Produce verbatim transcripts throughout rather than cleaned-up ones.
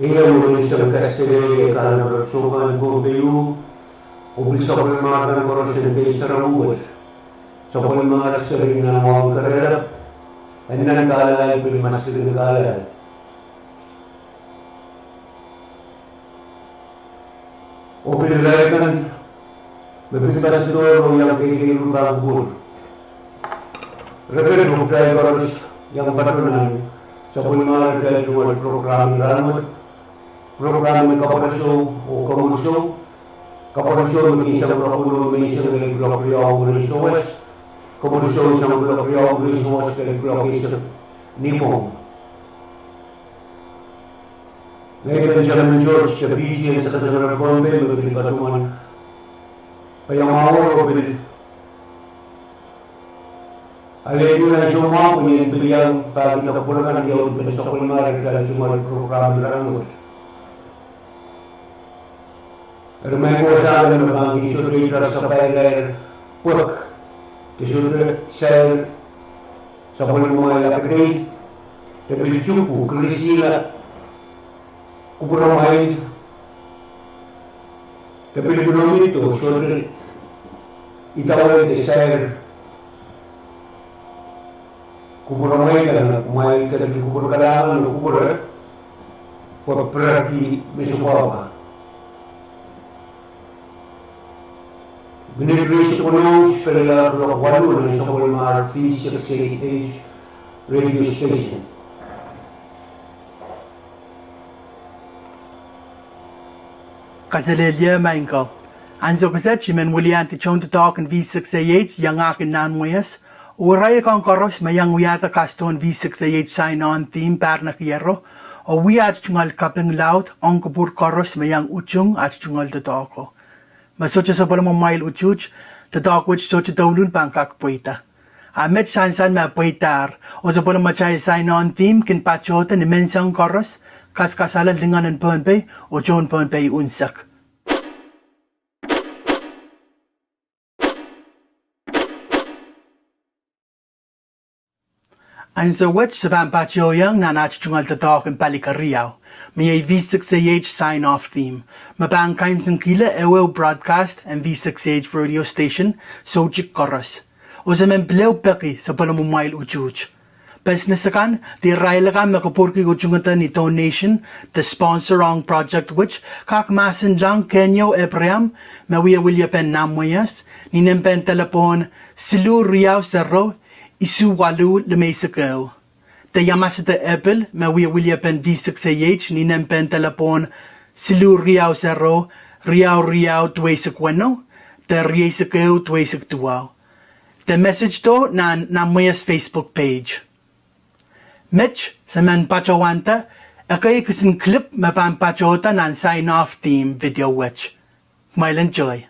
Ih me menseng kaselehlie kalamar soukan Pohnpei, oh pil sapwellimar kan koaros en kei sarawi wet. Sapwellimar seri nan wahu en kerelep, en nan kahlahl pil masliki kahlahl. Oh pil irail kan me pil pastor oh iang keikeiru pahn kupwur. Re kin pwukat koaros iang patohwan sapwellimar atail tungoal program en rahnwet, program en kapwuresou oh komwursou, kapwuresou me kin sang rokon oh menseng rehn kuloak riau mwurin souwas, komwursou sang kuloak riau mwurin souwas rehn kuloak eisek nipwong. Ngehi Benjamin George, Deputy en Sakasanger Pohnpei, me pil patohwan paiamwahu oh pil alehdi nan soumwahu pwe I en pil iang pahkihda kupwur kan ni audepen sapwellimar atail tungoal program en rahnwet. Eri me I kohsang me pahn kin sohte itar sapahl irair pwehk de sohte sair sapwellimamwail Akidei, de pil tuhku kirisihla kupwuramwail, de pil kunomid oh sohte idawehn de sair kupwuramwail kan, kumwail ketin kupwur kalahngan oh kupwure pwe pirekki me sohte pwapwa. Minit rieisek weneu, pil kuloak waluh nan sapwellimar V six eight radio station. Kaselehlie maing ko. Ansou kiset I men wiliandi tohn doadoahk en V six eight iangahki Nan Mwias, oh irail kan koaros me iang wiahda kasdohn V six eight Sign On Theme pahr nekiero, oh wia at tungoal kaping laud ong kupwur koaros me iang utung at tungoal doadoahko. Me sohte sapwellimamwail utuht, doadoahk wet sohte douluhl pahn kak pweida. A met sansal me pweidahr, oh sapwellimatail Sign On Theme kin patohda ni menseng koaros, kaskasala lingan en Pohnpei, oh tohn Pohnpei unsek. Ansou wet se pahn patohiong nan at tungoal doadoahk en pali keriau, me iei V six eight Sign Off Theme, me pahn kaimwisekihla ehuehu broadcast en V six eight radio station soutik koaros. Oh se men pil ehu peki sapwellimamwail utuht. Pesnes akan, de irail akan me kupwurki utungada ni donation de sponsor ong project wet, kak mahsenlahng Kenyo Abraham, me wia wiliepen Nan Mwias, ni nempehn delepwohn siluh riau sero, isuh waluh limeisek ehu. De Yamasada Epil, me wia wiliepen V six eight, ni nempehn delepwohn siluh riau sero, riau riau duweisek weneu, de rieisek ehu duweisek duwau. De message do nan Nan Mwias Facebook page. Met se men patohwanda ekei kisin clip me pahn patohda nan Sign Off Theme video wet. Kumwail enjoy.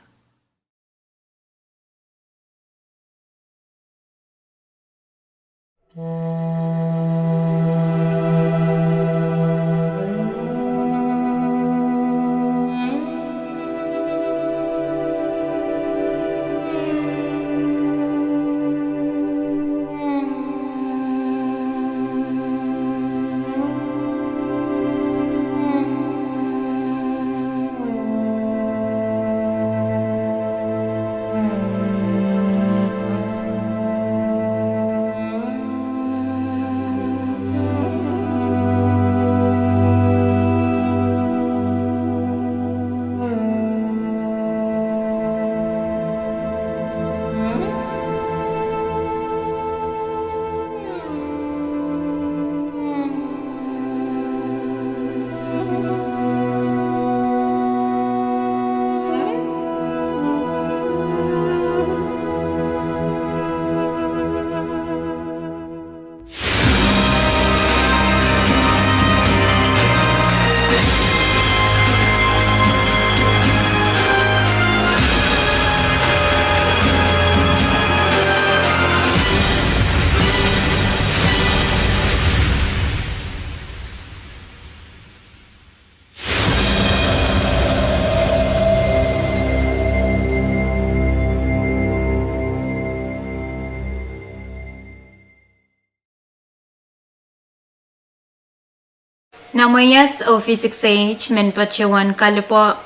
Nan mwehi S O Physics Age men patohwan kalipw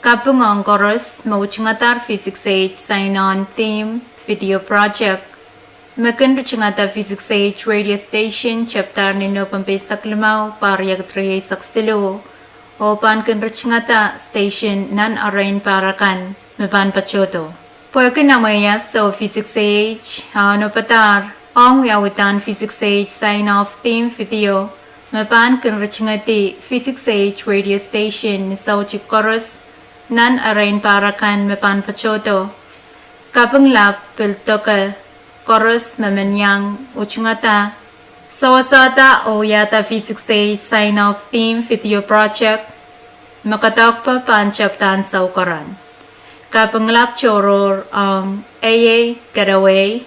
kaping ong koaros me utungadahr Physics Age sign-on theme video project me kin rittingada Physics Age radio station tepdahr ni Nopempe eisek limau, pahr riekid rieisek siluh, oh pahn kin rittingada station nan erein pahr akan me pahn patohdo. Pwehki nan mwehi S O Physics Age a onopadahr ong wiawidahn Physics Age sign-off theme video me pahn kin rittingedi Physics Age radio station ni soutik koaros nan erein pahr akan me pahn patohdo, kaping lap pil doke koaros me men iang utungada, sewesehda oh wiahda Physics Age sign-off theme video project me koadoahkpe pahn tepda nan soukoaros. Kaping lap tohrohr ong A A Getaway,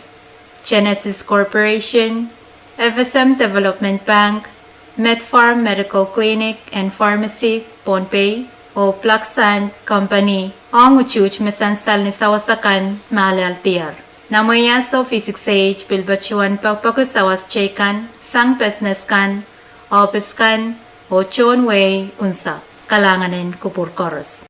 Genesis Corporation, F S M Development Bank, Medpharm Medical Clinic and Pharmacy, Pohnpei, oh Black Sand Company ong utuht me sansal ni sawas akan me alealdier. Nan mwehi S O Physics Age pil patohwan pekipeki sawas teikan sang pesnes kan, ohpis kan, oh tohn wehi unsek. Kalahngan en kupwur koaros.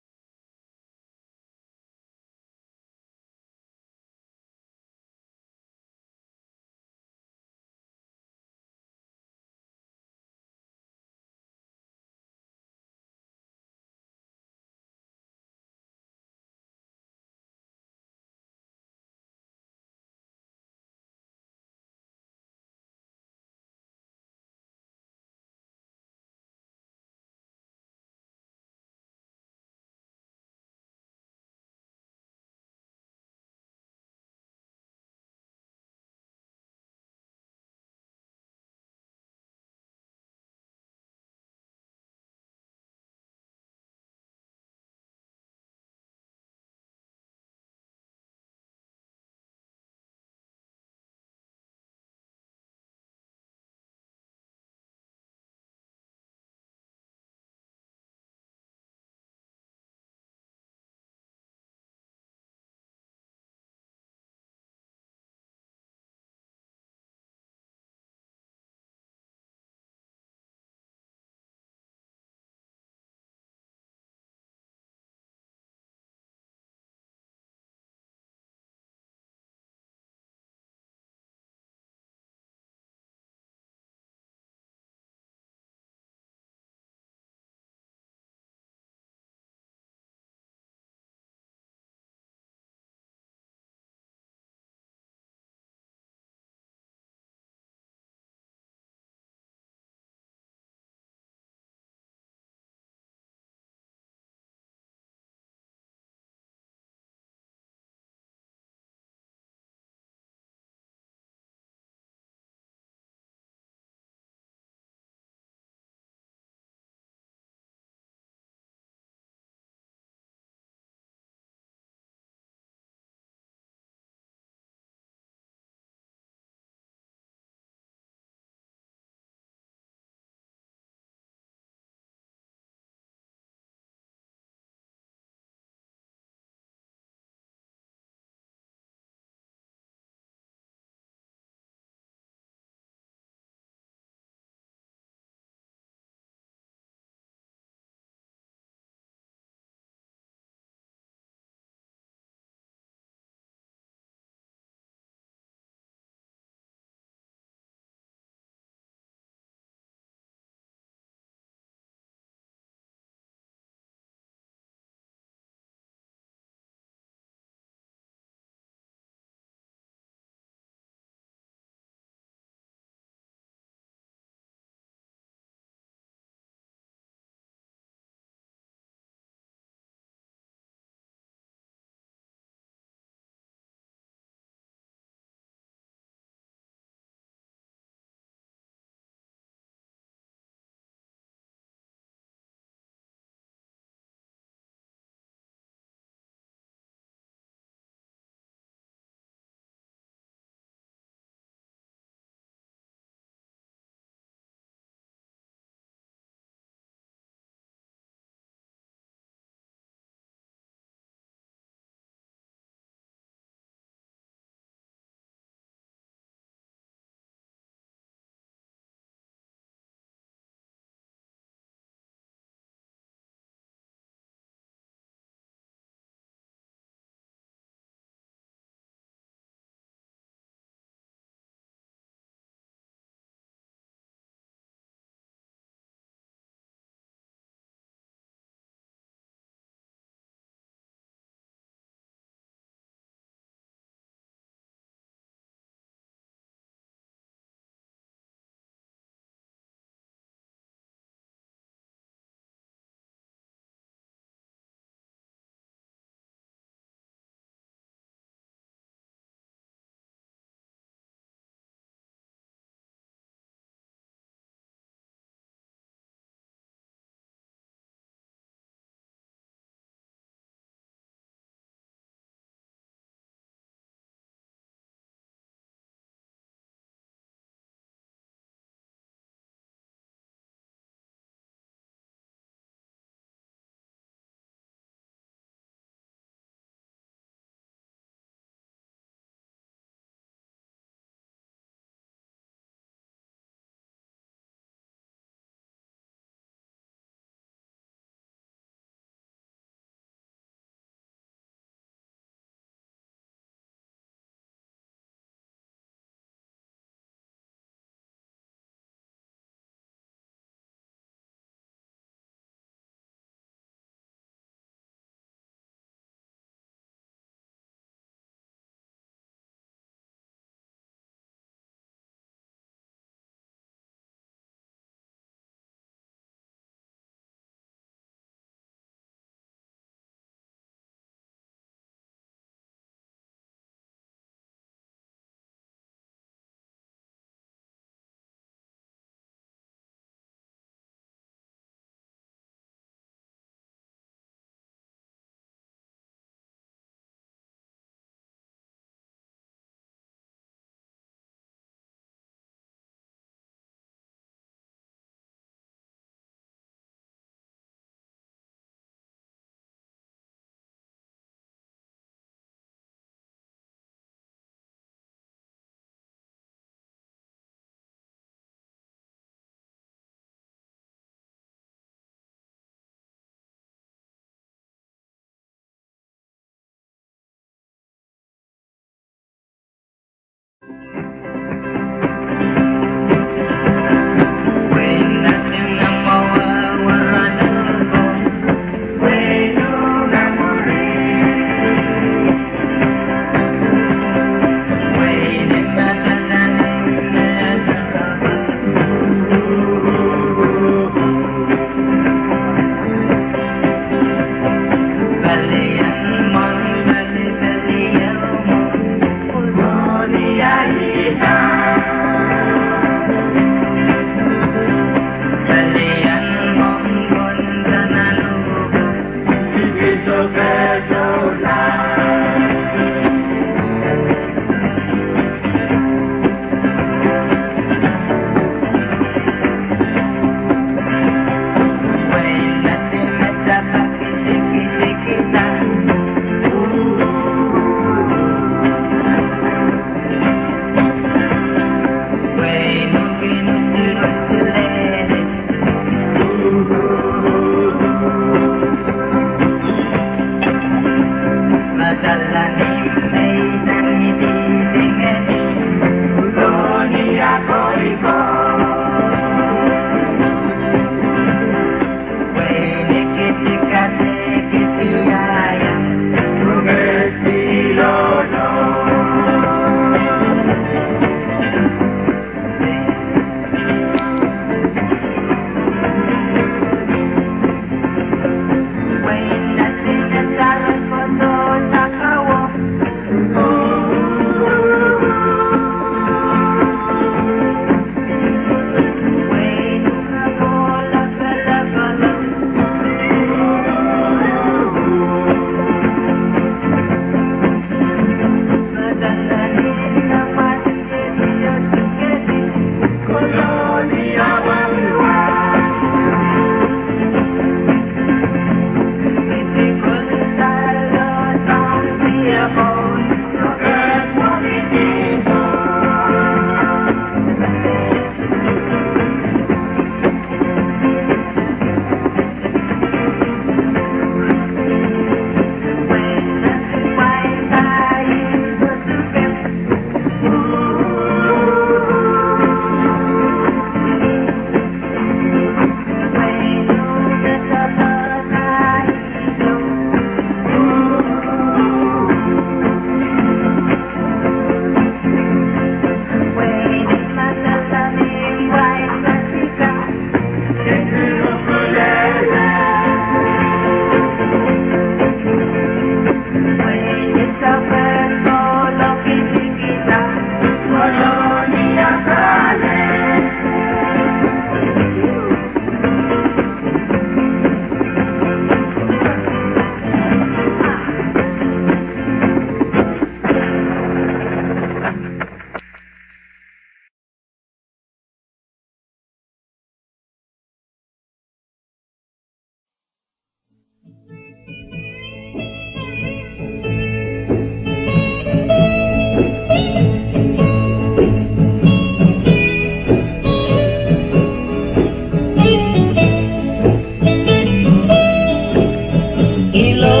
Ilo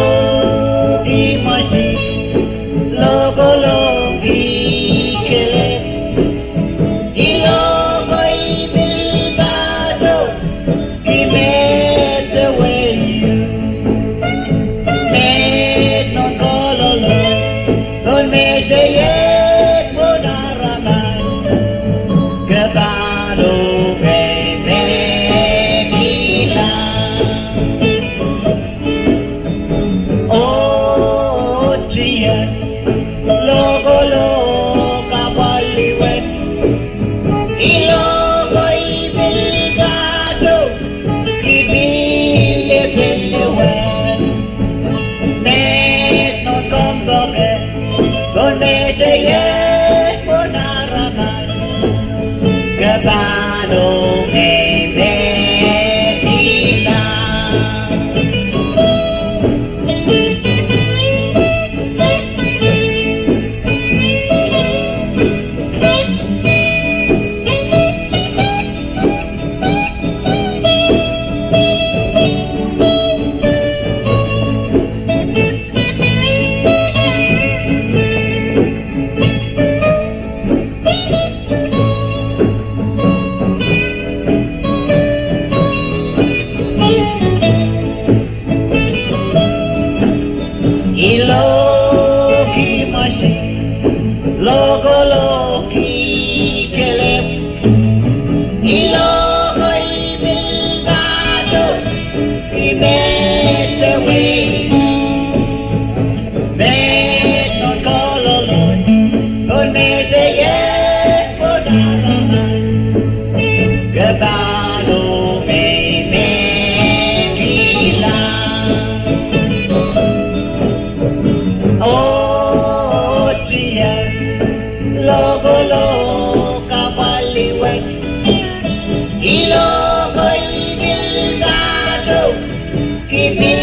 ki masi, lokolok ki kelehpw, ilo koi pil pahtou, ki mehte wehio. Meid Nohn Kololo, Nohn Meseiet, Nohn Aramas, ke pahn ong ei mehkihla. Oh dear, lokolok apwalih wet. Ilo koi pil pahtou, ki pil lepin lewe. Meid Nohn Kompoake, Nohn Meseiet, Nohn Aramas, ke pahn ong ei mehkihla. Ilo ki masi, lokolok ki kelehpw, ilo koi pil pahtou, ki mehte wehio. Meid Nohn Kololo, Nohn Meseiet, Nohn Aramas, ke pahn ong ei mehkihla. Oh dear, lokolok apwalih wet. Ilo koi pil pahtou, ki pil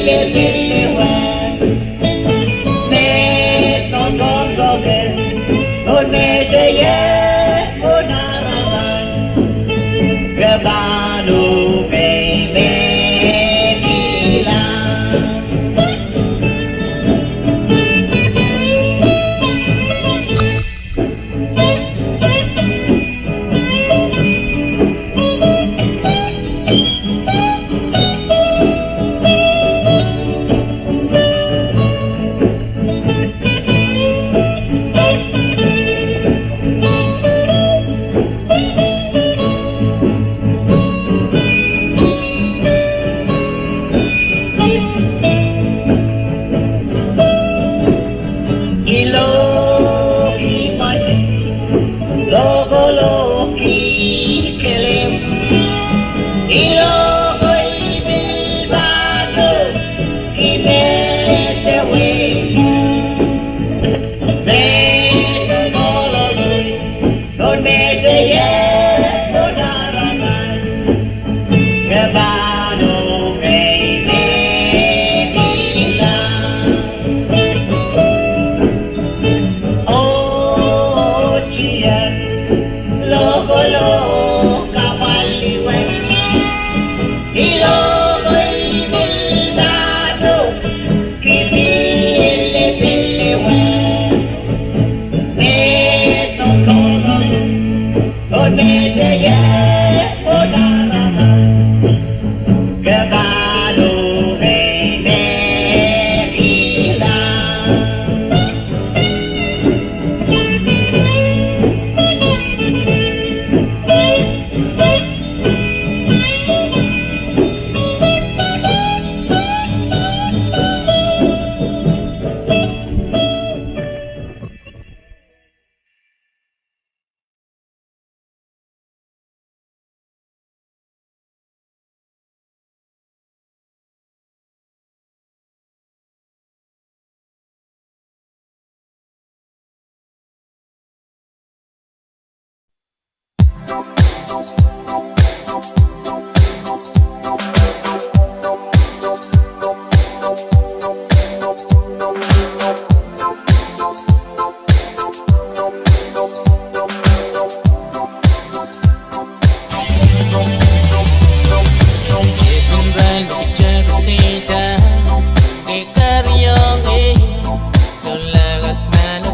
lepin lewe. Meid Nohn Kompoake, Nohn Meseiet, Nohn Aramas, ke pahn ong ei mehkihla.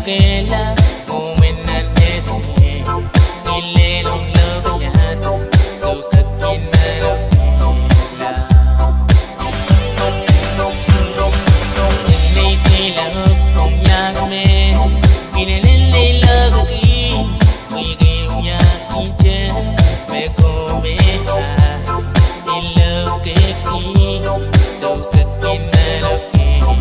Kehla, oh me nan mese, I lel ong lokolahte, soh, ke kin manokehla. Nei kehla, oh ong iang me, I lel, lel, lel lokeki, wike wia ite, me ko me a, I lokeki, soh, ke kin manokehla.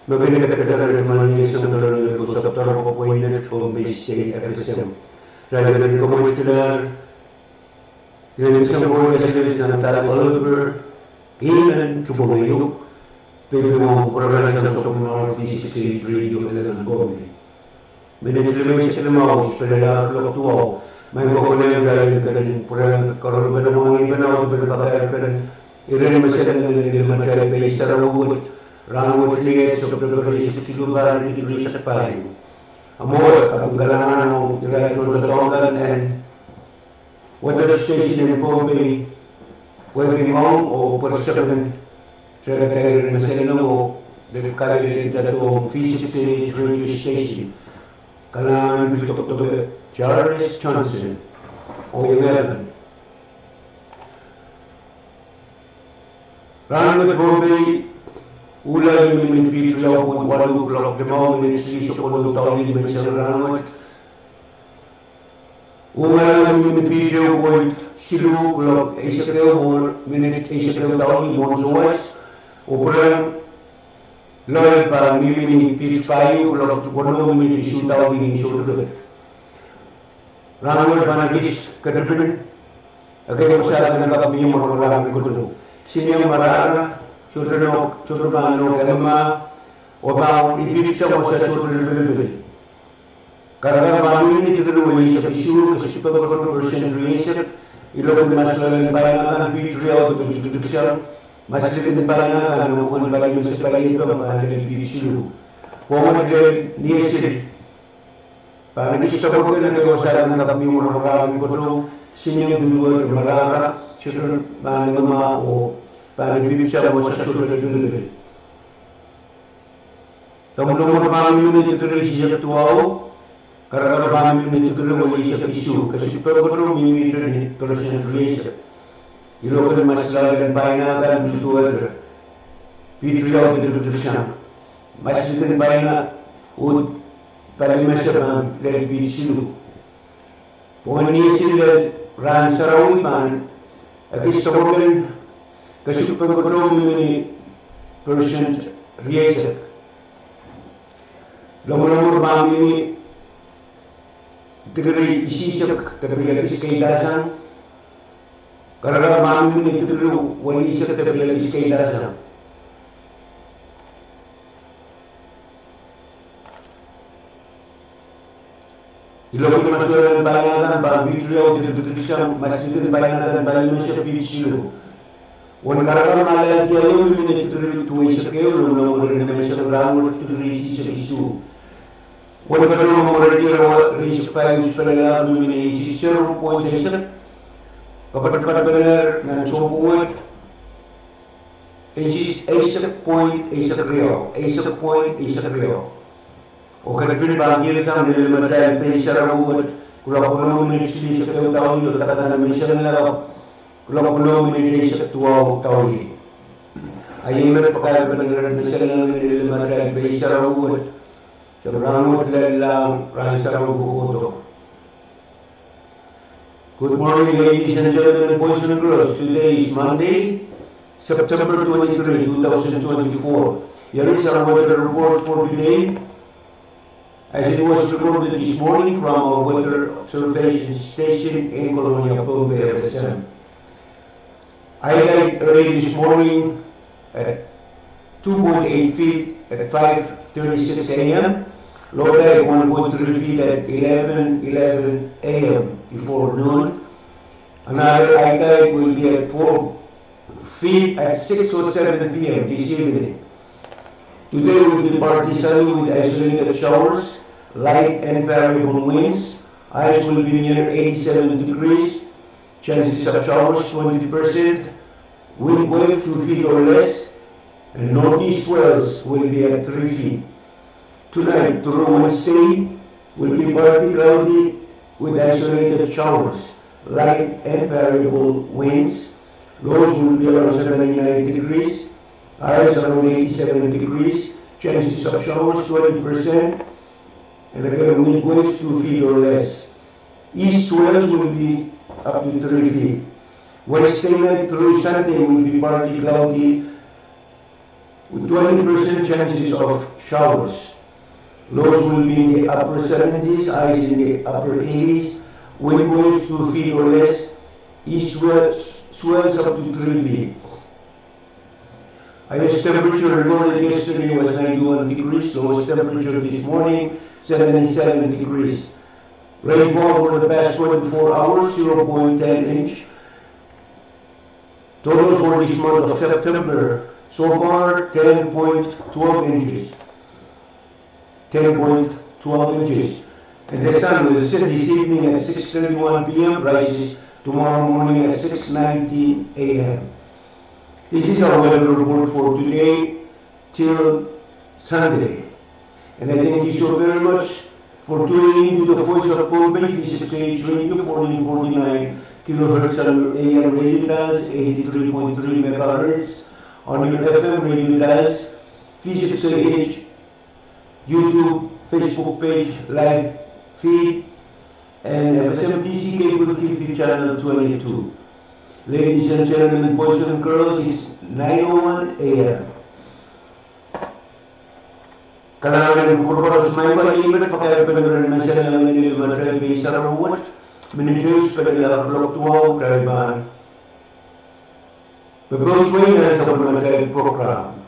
Me pil kadarodo mie sang tolong ko saptaro ko pweinen Pohnpei State F S M. Irail kin komwetikilahr, irail kin sang pwurehng service nan Dal Oliver, Eamon Tupwongeio, pil pil wong pwurehng sang sapwellime V six K radio nan Pohnpei. Minit limeisek limau pil lap kuloak duwau, maing ko konehng irail ketin pwurehng karongen pene mwangih pene oh pene pakair pene iren mesel en lime atail pei sarawi wet, rahnwet ni September eisek siluh, pahr en dikri eisek pahieu. Ahpw mwo, ahpw kalahngan ong irail tohndoadoahk kan en weather station en Pohnpei, pwehki mwahu oh pwerisek en trekadair en mesel en mwo, de kalelehkihda ong V six K radio station. Kalahngan pil dokdok Jarvis Johnson, oh iang emen. Rahnwet Pohnpei, uhlail mihmi ni piht riau pwoint waluh kuloak limau minit silihsek weneu daulih menseng rahnwet. Ungalahn mihmi ni piht ehu pwoint siluh kuloak eisek ehu minit eisek ehu daulih mwohn souwas. Oh pwurehng loal pahn mihmi ni piht pahieu kuloak weneu minit isuh daulih ni soutiket. Rahnwet pahn ekis ketipin, ekei wasa kan kak mie mwoaramwar rahn kotou. Sinieng marahra, sohte pahn nohk emema, oh pahn ipipsang wasa sohte lipilipil. Karakar pahn mihmi ni dikri welisek isuh, kesempwal kotou percent rieisek. Ih lokil mas loal en paina kan piht riau de pil tikitiksang, mas likin paina kan me pali mese pali ipem pahn lel piht siluh. Pwonged lel niesil pahn ekis tepweken, ekei wasa kan kak mie mwoaramwar rahn kotou, sinieng duduwehte marahra, sohte pahn emema oh pahn ipipsang wasa sohte lipilipil. Lomwlomwur pahn mihmi ni dikri isisek duwau, karakar pahn mihmi ni dikri welisek isuh, kesempwal kotou mihmi ni percent rieisek. Ih lokil mas loal en paina kan duduwehte piht riau de pil tikitiksang, mas likin paina oh pali mese pahn lel piht siluh. Pwonged niesil lel rahn sarawi pahn ekis tepweken, kesempwal kotou mihmi ni percent rieisek. Lomwlomwur pahn mihmi ni dikri isisek de pil ekis keilasang, karakar pahn mihmi ni dikri welisek de pil ekis keilasang. Ih lokil mas loal en paina kan pahn piht riau de pil tikitiksang, mas likin paina kan pali mese piht siluh. Wen karakar me lel diaio mihmi ni dikri duweisek ehu, lomwlomwur en menseng rahnwet dikri isisek isuh. Wen kataman me mwuredi rieisek pahieu, spelala mihmi ni inches zero point eisek. Kapatpatpene nan sounpwong wet, inches eisek point eisek riau, eisek point eisek riau. Oh ketipin pahn kihsang ni limatail pei sarawi wet, kuloak weneu minit silihsek ehu daulih oh dakada nan menseng lakapw, kuloak weneu minit eisek duwau daulih. A iei met pakair pene ren mesel ni limatail pei sarawi wet, sang rahnwet lel lahng rahn sarawi kohkohdo. Good morning, ladies and gentlemen, boys and girls. Today is Monday, September twenty-three, two thousand twenty-four. Here is our weather report for today, as it was recorded this morning from our weather observation station in Kolonia, Pohnpei F S M. High tide early this morning at two point eight feet at five thirty-six A M. Low tide one point three feet at eleven eleven A M before noon. Another high tide will be at four feet at six oh seven P M this evening. Today will be partly sunny with isolated showers, light and variable winds. Highs will be near eighty-seven degrees. Chances of showers twenty percent. Wind wave two feet or less, and northeast swells will be at three feet. Tonight through Wednesday will be partly cloudy with isolated showers, light and variable winds. Lows will be around seventy-nine degrees, highs around eighty-seven degrees, chances of showers twenty percent, and again wind waves two feet or less. East swells will be up to three feet. Wednesday night through Sunday will be partly cloudy with twenty percent chances of showers. Lows will be in the upper seventies, highs in the upper eighties, wind waves two feet or less, east swells, swells up to three feet. Highest temperature recorded yesterday was ninety-one degrees, lowest temperature this morning, seventy-seven degrees. Rainfall for the past twenty-four hours, zero point ten inch. Total for this month of September, so far, ten point twelve inches. Ten point twelve inches. And the sun will set this evening at six thirty-one p m, rises tomorrow morning at six nineteen a m. This is our weather report for today till Sunday. And I thank you so very much for tuning in to the Voice of Pohnpei, V six K H Radio, fourteen forty-nine kilohertz on your A M radio dials, eighty-three point three megahertz on your F M radio dials, V six K H YouTube, Facebook page, live feed, and F S M T C cable T V channel twenty-two. Ladies and gentlemen, boys and girls, it's nine oh one a m. Kalahngan en kupwur koaros, ma I pahn pakairpene rehn me sale lel me tepin sarawi wet, minit ehu pahn lel kuloak duwau, kitail pahn pepous wei nan sapwellimatail program.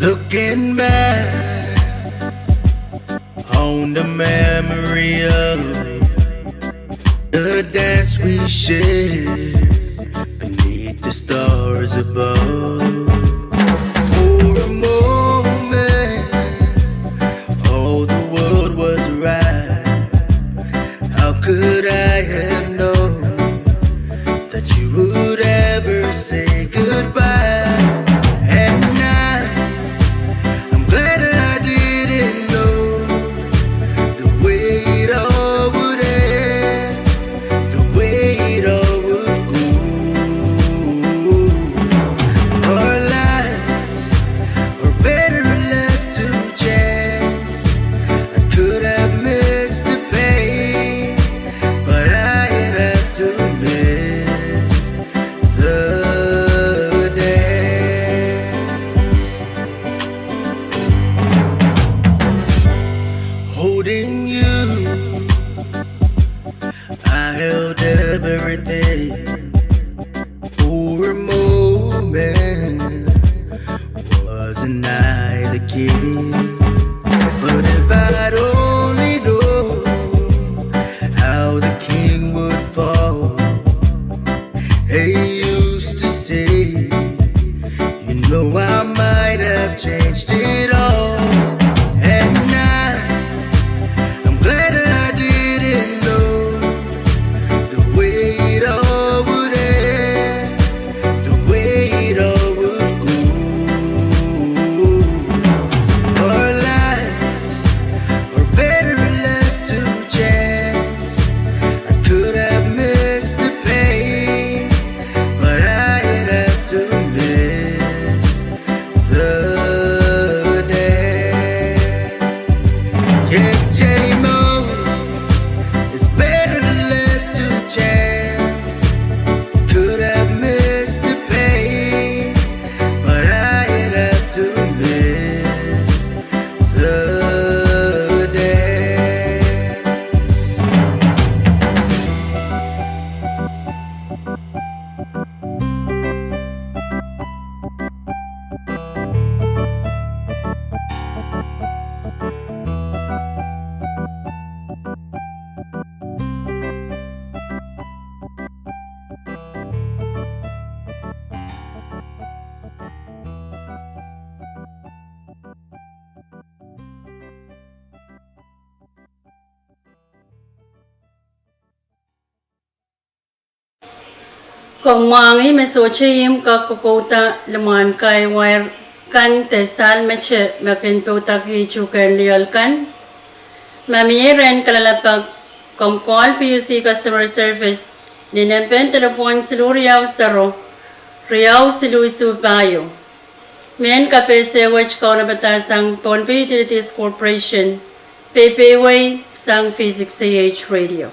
Looking back on the memory of the dance we shared beneath the stars above. For a moment, all the world was right. How could I have known that you would ever say goodbye? And now I'm glad I didn't know the way it all would end, the way it all would go. Our lives are better left to chance. I could have missed the pain, but I'd have to miss the dance. Holding you, I held everything. For a moment, wasn't I the king? But if I'd only known how the king would fall, they used to say, you know, I might have changed it all. And now I'm glad I didn't know the way it all would end, the way it all would go. Our lives are better left to chance. I could have missed the pain, but I'd have to miss the dance. Yeah, J-Mo, it's better left to chance. Could have missed the pain, but I'd have to miss the dance. Komw mwahngih me sohte imw kak kokouda limwahn kahi wair kan de sahl mete me kin poudakih tuhkehn lioal kan. Ma mie rehn kalelapak, komw call P U C Customer Service ni nempe delepwohn siluh riau sero, riau siluh isuh pahieu. Mehn kapehse wet kaunopada sang Pohnpei Utilities Corporation, peipehiwei sang V six A H Radio.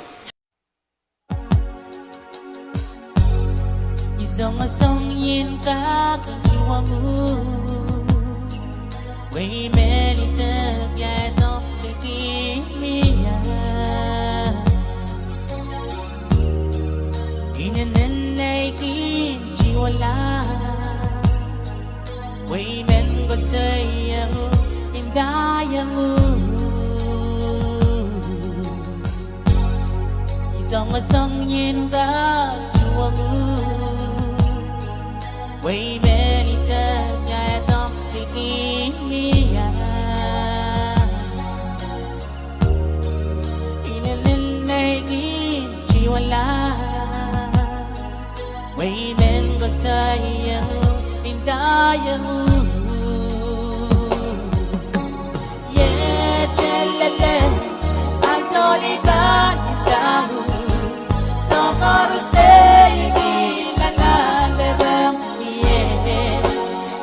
I songosong ien kak tuhwong uhk, wehi mehn idek ia edok kihkihn mie. Inenen nei kin tiwala, wehi mehn koasoiong uhk, indaiong uhk. I songosong ien kak tuhwong uhk, wehi mehn idek ia edok kihkihn mie. Inenen nei kin tiwala, wehi mehn koasoiong uhk, indaiong uhk. Iet lel ansou ni pahn idahk uhk, soang koaros nei kin alehda rehmw mie.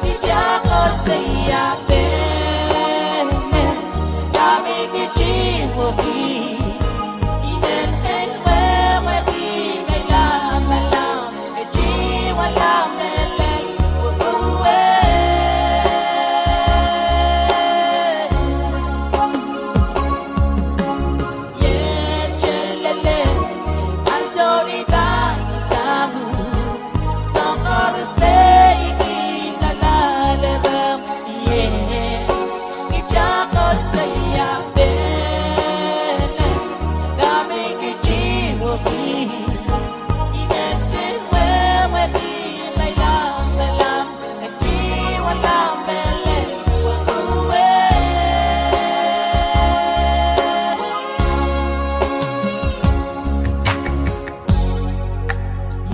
I tiahk koasoia pene, dahme I ketiwehki, I men wehwehki me I lamalam, e tiwala mehlel wehwehki. Iet lel ansou ni pahn idahk uhk, soang koaros nei kin alehda rehmw mie. I tiahk koasoia pene, dahme I ketiwehki, I men wehwehki me I lamalam, e tiwala mehlel wehwehki.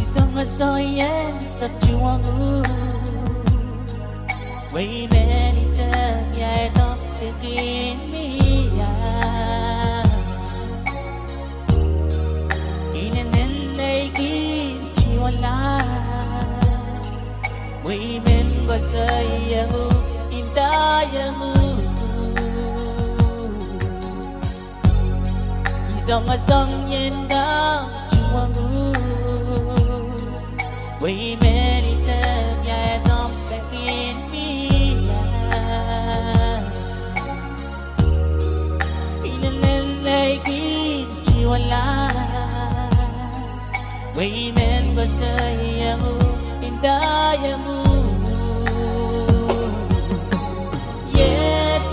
I songosong ien kak tuhwong uhk, wehi mehn idek ia edok kihkihn mie. Inenen nei kin tiwala, wehi mehn koasoiong uhk, indaiong uhk. I songosong ien kak tuhwong uhk, wehi mehn idek ia edok kihkihn mie. Inenen nei kin tiwala, wehi mehn koasoiong uhk, indaiong uhk. Iet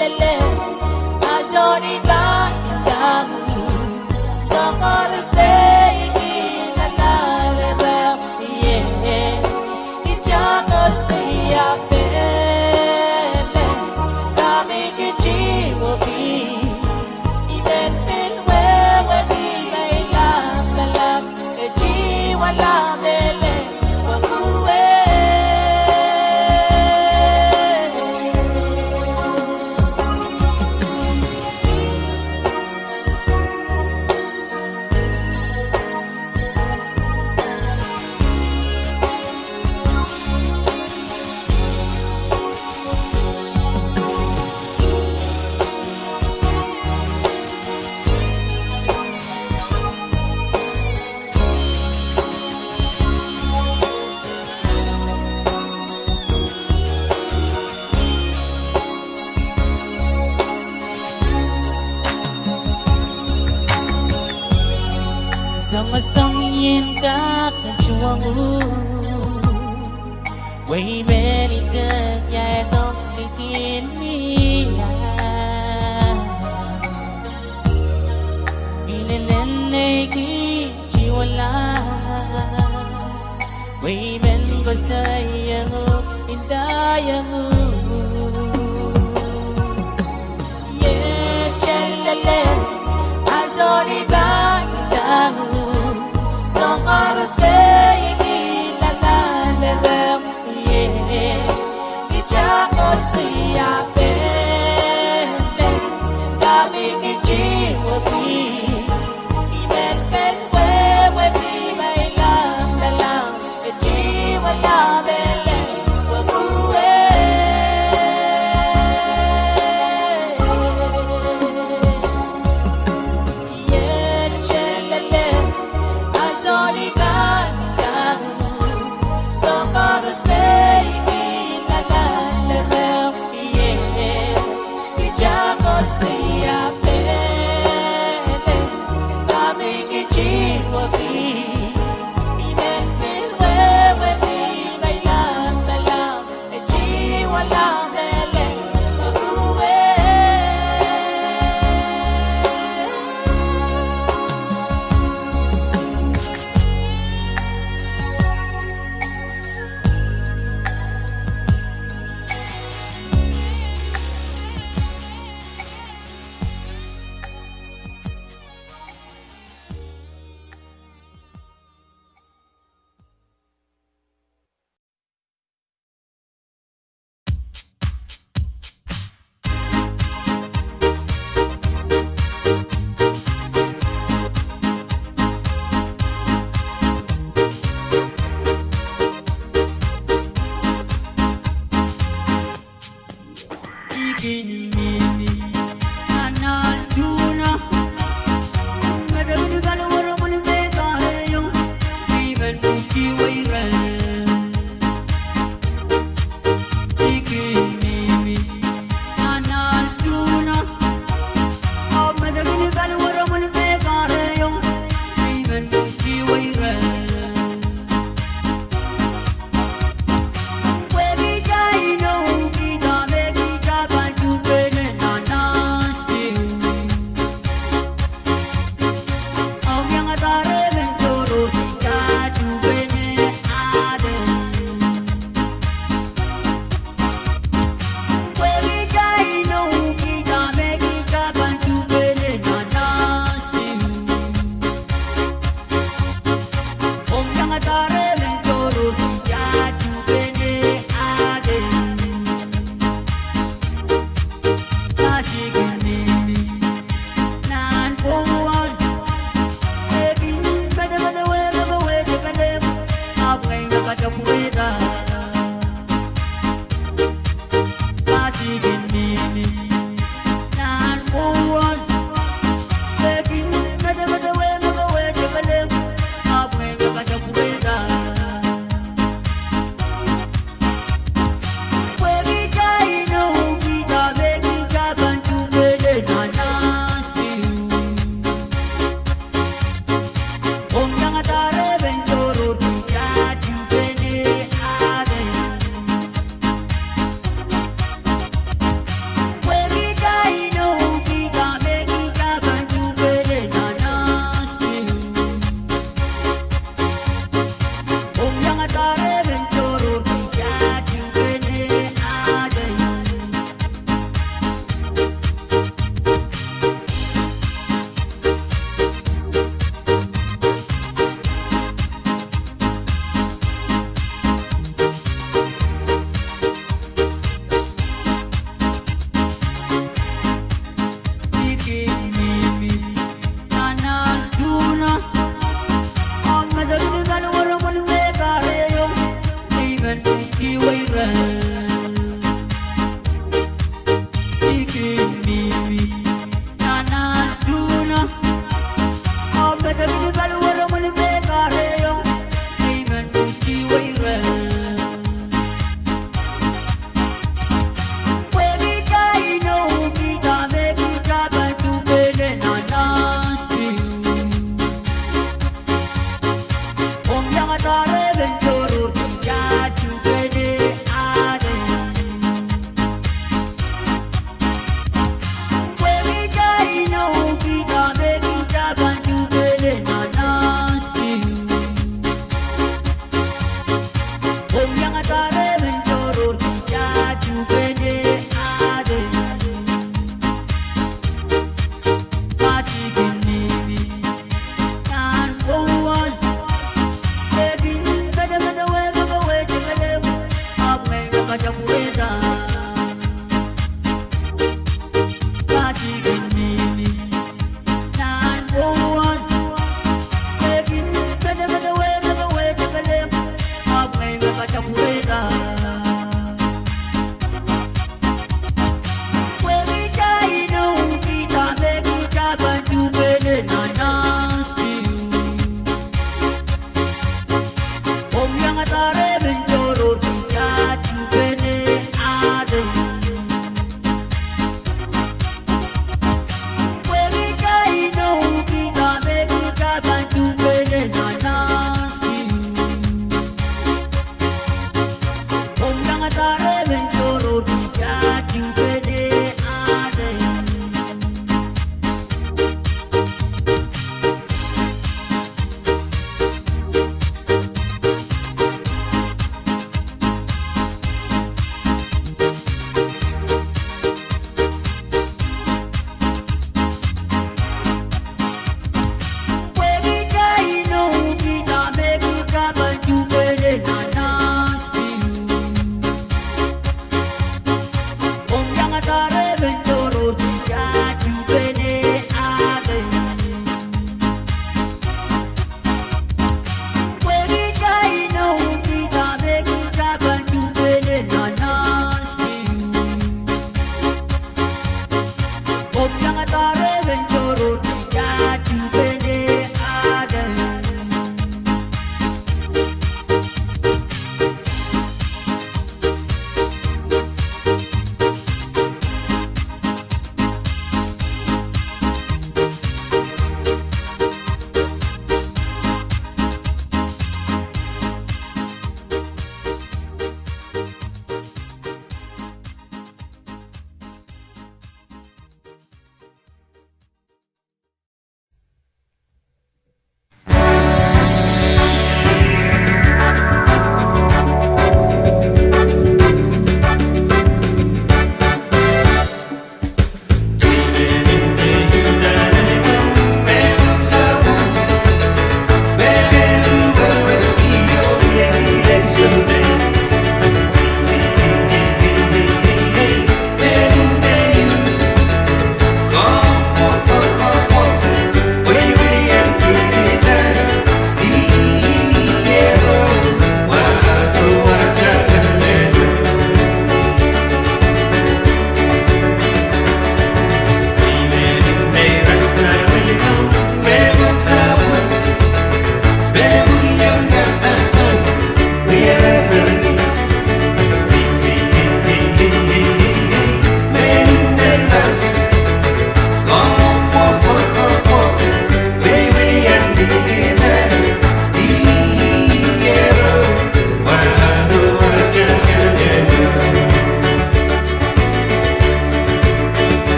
lel ansou ni pahn idahk uhk, soang koaros nei kin alehda rehmw mie. I tiahk koasoia pene, dahme I ketiwehki, I men wehwehki me I lamalam, e tiwala mehlel wehwehki. Songosong ien kak tuhwong uhk, wehi mehn idek ia edok kihkihn mie. Inenen nei kin tiwala, wehi mehn koasoiong uhk, indaiong uhk. Iet lel ansou ni pahn idahk uhk, soang koaros nei kin alehda rehmw mie. I tiahk koasoia pene, dahme I ketiwehki, Peki ni paliwere mwomwen me kahrehiong, nei men pwuhki weire. Pwehki kain oh kihda me kihda pahn tuhpene nan ahnsou. Omw iangada rehn tohrohr kihda tuhpene ale. Pwehki kain oh kihda me kihda pahn tuhpene nan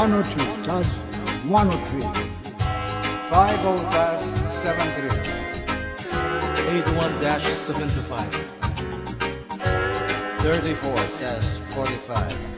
One oh two, test one oh three. Five oh, test seven three. Eight one, test seven two five. Thirty-four, test forty-five.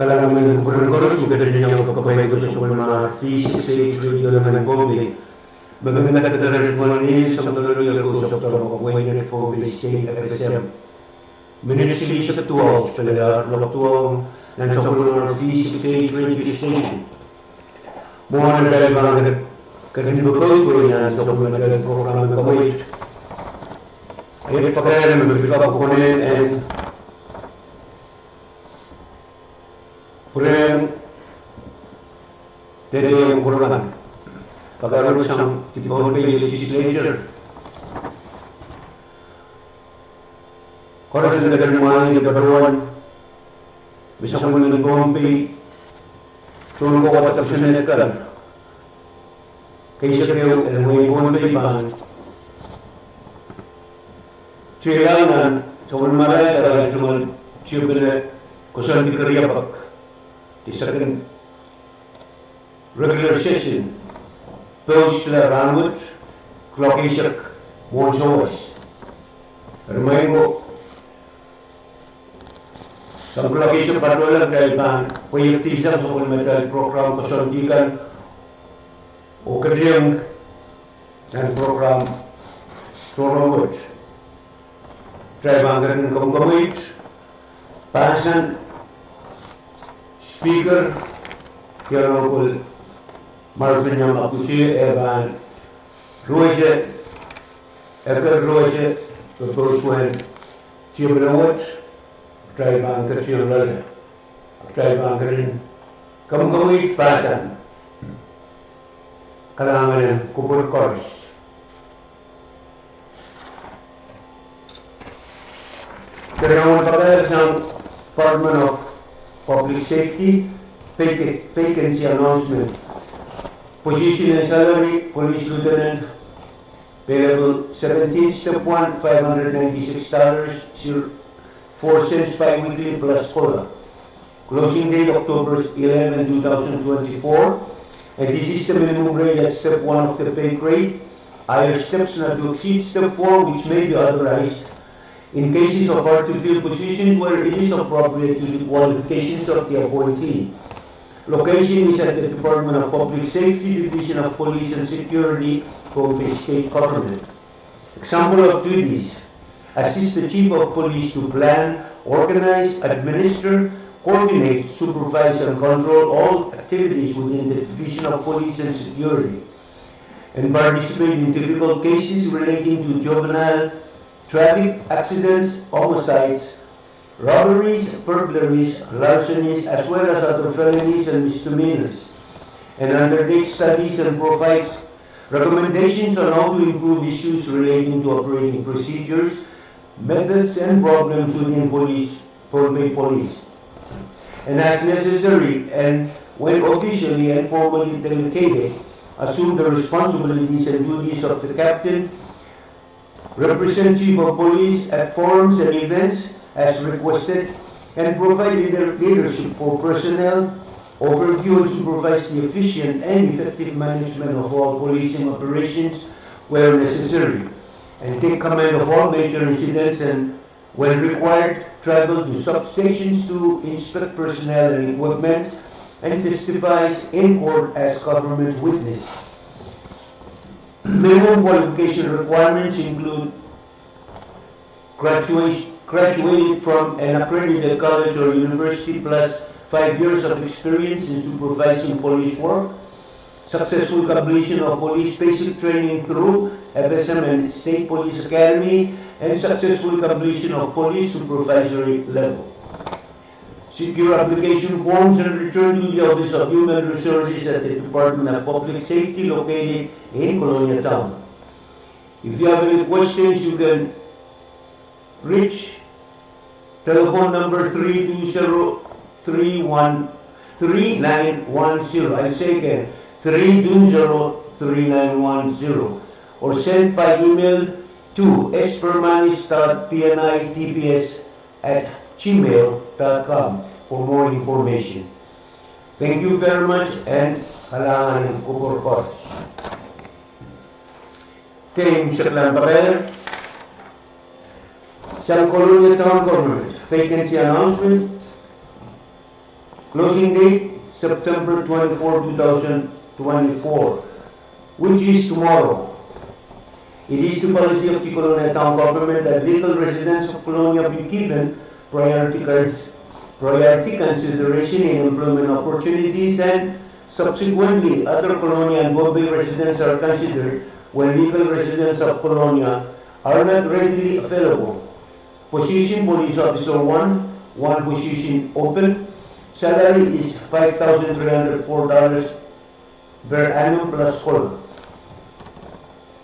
Kalahngan en kupwuren koaros me ketin iang kapwaiada sapwellimomwi V six H Radio nan Pohnpei. Me kin kadarodohng ni sounpar kou sounpar kou Pohnpei State F S M. Minit silihsek duwau pil loalokduwau nan sapwellimomwi V six H Radio Station. Mwohn atail pahn ketin pwukoa nan sapwellimatail program en kamweit, iet pakaire me pil kak konehng en pwurehng dehdehong kupwuren kan. Pakaruhsang the Pohnpei Legislature. Koaros en ketin mwahngih department me sapwellimen Pohnpei, tohn kokohp kosonned kan. Keisek ehu en wehin Pohnpei pahn tialahng nan sapwellimatail tungoal tiepene koasoandi keriapak, the second regular session, post rahnwet, kuloak eisek mwohn sawas. Eri mwein ko, sang kuloak eisek patohla kitail pahn pweiekdisang sapwellimatail program koasoandi kan oh keting nan program tohrohr wet. Kitail pahn ketin kamwakamweit pahsan Speaker, the Honorable Marvin M. Akutie, e pahn ruwese, eker ruwese, pwe pouswen tiepene wet, kitail pahn ketin loale. Kitail pahn ketin kamwakamweit pahsan kalahngan en kupwur koaros. Kitail pahn pakair sang Department of Public Safety vac-, vacancy announcement. Position and salary, police lieutenant, pay level seventeen, step one, five hundred ninety-six dollars, four cents bi-weekly plus cola. Closing date October eleven, two thousand twenty-four. And this is the minimum rate at step one of the pay grade. Higher steps not to exceed step four, which may be authorized in cases of hard-to-fill positions where it is appropriate to the qualifications of the appointee. Location is at the Department of Public Safety, Division of Police and Security, Pohnpei State Government. Example of duties: assist the Chief of Police to plan, organize, administer, coordinate, supervise, and control all activities within the Division of Police and Security, and participate in difficult cases relating to juvenile traffic accidents, homicides, robberies, burglaries, larcenies, as well as other felonies and misdemeanors, and undertake studies and provides recommendations on how to improve issues relating to operating procedures, methods, and problems within police, Pohnpei Police. And as necessary, and when officially and formally delegated, assume the responsibilities and duties of the captain, represent Chief of Police at forums and events as requested, and provide leader-, leadership for personnel, overview and supervise the efficient and effective management of all policing operations where necessary, and take command of all major incidents and, when required, travel to substations to inspect personnel and equipment, and testifies in court as government witness. Minimum qualification requirements include graduate-, graduated from an accredited college or university plus five years of experience in supervising police work, successful completion of police basic training through F S M and State Police Academy, and successful completion of police supervisory level. Secure application forms and return to the Office of Human Resources at the Department of Public Safety located in Kolonia Town. If you have any questions, you can reach telephone number three two zero three one three nine one zero. I'll say again, three two zero three nine one zero. Or send by email to spermanis dot P N I D P S at gmail dot com for more information. Thank you very much, and kalahngan en kupwur koaros. Kei, msek lambaker, sang Kolonia Town Government, vacancy announcement, closing date September twenty-four, two thousand twenty-four, which is tomorrow. It is the policy of the Kolonia Town Government that legal residents of Kolonia be given priority cons-, priority consideration in employment opportunities, and subsequently other Kolonia and Pohnpei residents are considered when legal residents of Kolonia are not readily available. Position police officer one, one position open. Salary is five thousand three hundred four dollars per annum plus cola.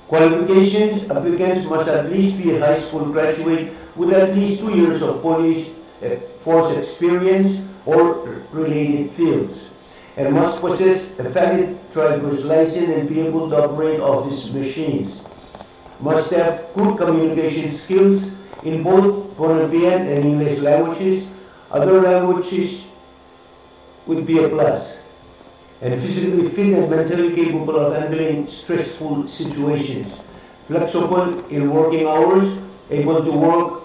Qualifications: applicants must at least be a high school graduate with at least two years of police, eh, force experience or related fields, and must possess a valid driver's license and be able to operate office machines. Must have good communication skills in both Pohnpeian and English languages. Other languages would be a plus. And physically fit and mentally capable of handling stressful situations. Flexible in working hours, able to work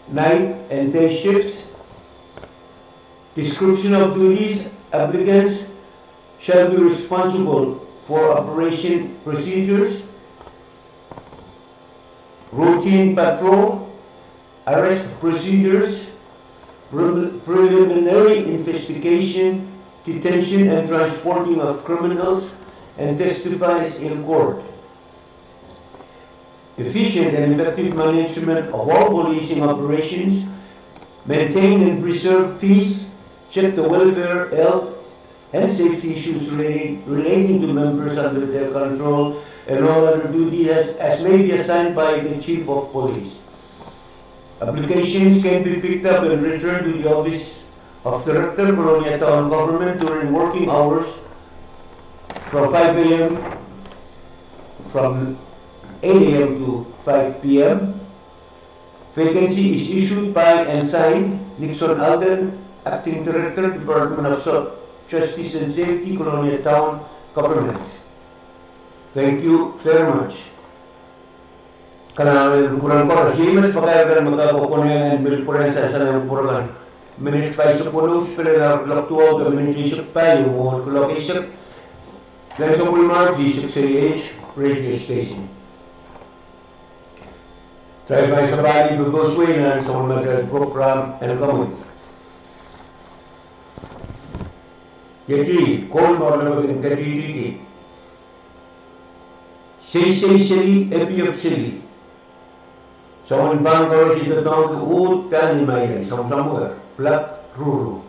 night and day shifts. Description of duties: applicants shall be responsible for operation procedures, routine patrol, arrest procedures, pre-, preliminary investigation, detention and transporting of criminals, and testifies in court. Efficient and effective management of all policing operations, maintain and preserve peace, check the welfare, health, and safety issues relating, relating to members under their control, and all other duties as, as may be assigned by the Chief of Police. Applications can be picked up and returned to the Office of Director, Kolonia Town Government, during working hours from five A M, from eight A M to five P M. Vacancy is issued by and signed Nixon Alden, Acting Director, Department of Justice and Safety, Kolonia Town Government. Thank you very much. Kalahngan en kupwuren koaros. Iei met pakair kan me kak kokohng en mil pwuren sansal en kupwur kan. Minit paisek weneu, speleng nan kuloak duwau de minit eisek pahieu mwohn kuloak eisek. Nan sapwellimomwi six A H radio station. Kitail pahn sapahl pwopwoud nan sapwellimatail program en komwi. Iei Koul Mour Lemek en ketihtihki. Seisei seli, epiep seli. Soangen pahn koaros I doadoahngki uhd pahn imaiai, soangsoang wet, pilak ruru.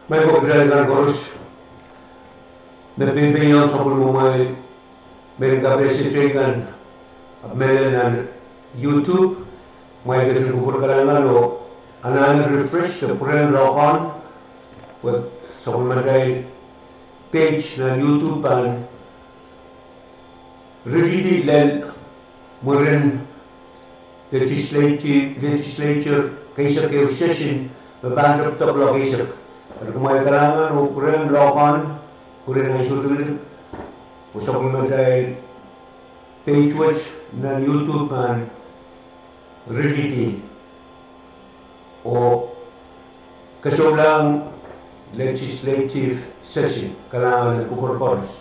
Mie ko kitail kan koaros me peipeiong sapwellimomwi me kin kapehse teikan, ahpw mehlel nan YouTube, mwail ketin kupwur kalahngan oh anahne refresh de pwurehng log on, pwe sapwellimatail page nan YouTube pahn ritidi lel mwurin legislature, legislature keisek ehu session me pahn tepdok lokaisek. Eri kumwail kalahngan oh pwurehng log on, pwurehng ansou tikitik, oh sapwellimatail page wet nan YouTube pahn ritidi oh kesoulahng legislative session. Kalahngan en kupwur koaros.